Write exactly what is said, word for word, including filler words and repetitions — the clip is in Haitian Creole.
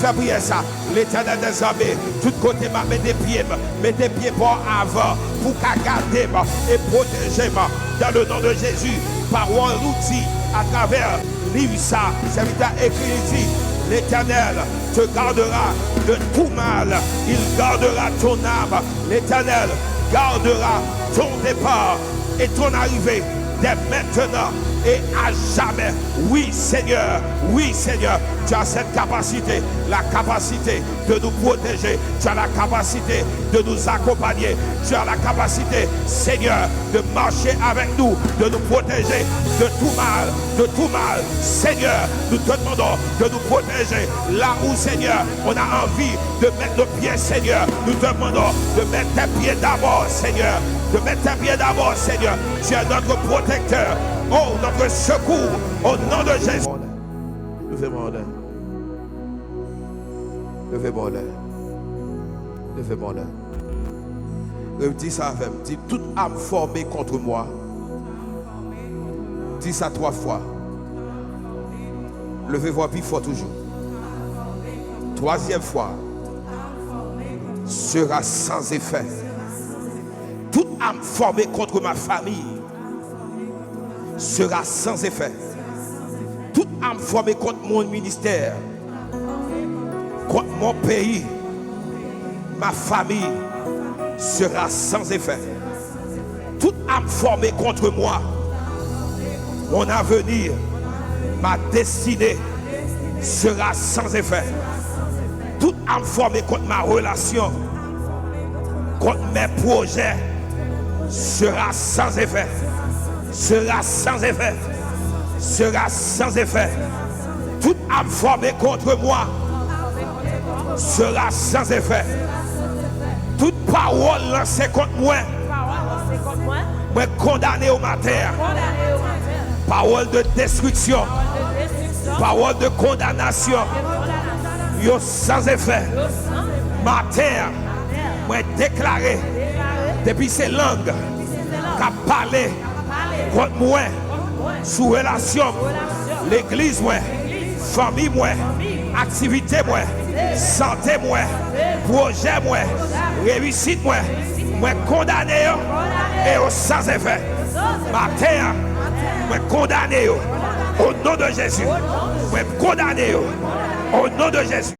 Fè priyè sa. Letènèl dèzame, tout kote m ap mete pye m, mete pye pa w avan pou w ka gade m e pwoteje m. Dan le non de Jezi, pawòl ou di atravè liv sa, sèvitè ekri, li di, L'Éternel te gardera de tout mal, il gardera ton âme. L'Éternel gardera ton départ et ton arrivée dès maintenant et à jamais. Oui, Seigneur, oui, Seigneur, tu as cette capacité, la capacité de nous protéger, tu as la capacité de nous accompagner, tu as la capacité, Seigneur, de marcher avec nous, de nous protéger de tout mal, de tout mal. Seigneur, nous te demandons de nous protéger là où, Seigneur, on a envie de mettre nos pieds, Seigneur. Nous te demandons de mettre tes pieds d'abord, Seigneur. De mettre tes pieds d'abord, Seigneur. Tu es notre protecteur. Oh, notre secours. Au nom de Jésus. Leve men w anlè. Leve men w anlè. Leve men w anlè. Redi sa avè m. Di, toute arme formée contre moi. Di sa twa fwa. Leve vwa pi fò toujou. Twazyèm fwa. Sera sans effet. Toute arme formée contre ma famille sera sans effet. Toute arme formée contre mon ministère, contre mon pays, ma famille sera sans effet. Toute arme formée contre moi, mon avenir, ma destinée sera sans effet. Toute arme formée contre ma relation, contre mes projets, sera sans effet. Sera sans effet. Sera sans effet. Toute arme formée contre moi sera sans effet. Tout pawòl lanse kont mwen, mwen kondane yo maten an. Pawòl de destriksyon, pawòl de kondanasyon, yo sans effet. Maten an, mwen deklare, depi se lang k ap pale kont mwen, sou relasyon m, legliz mwen, fanmi mwen, aktivite mwen, sante mwen, pwojè mwen, reyisit mwen, mwen kondane yo e yo sans effet. Maten an, mwen kondane yo o non de Jezi. Mwen kondane yo o non de Jezi.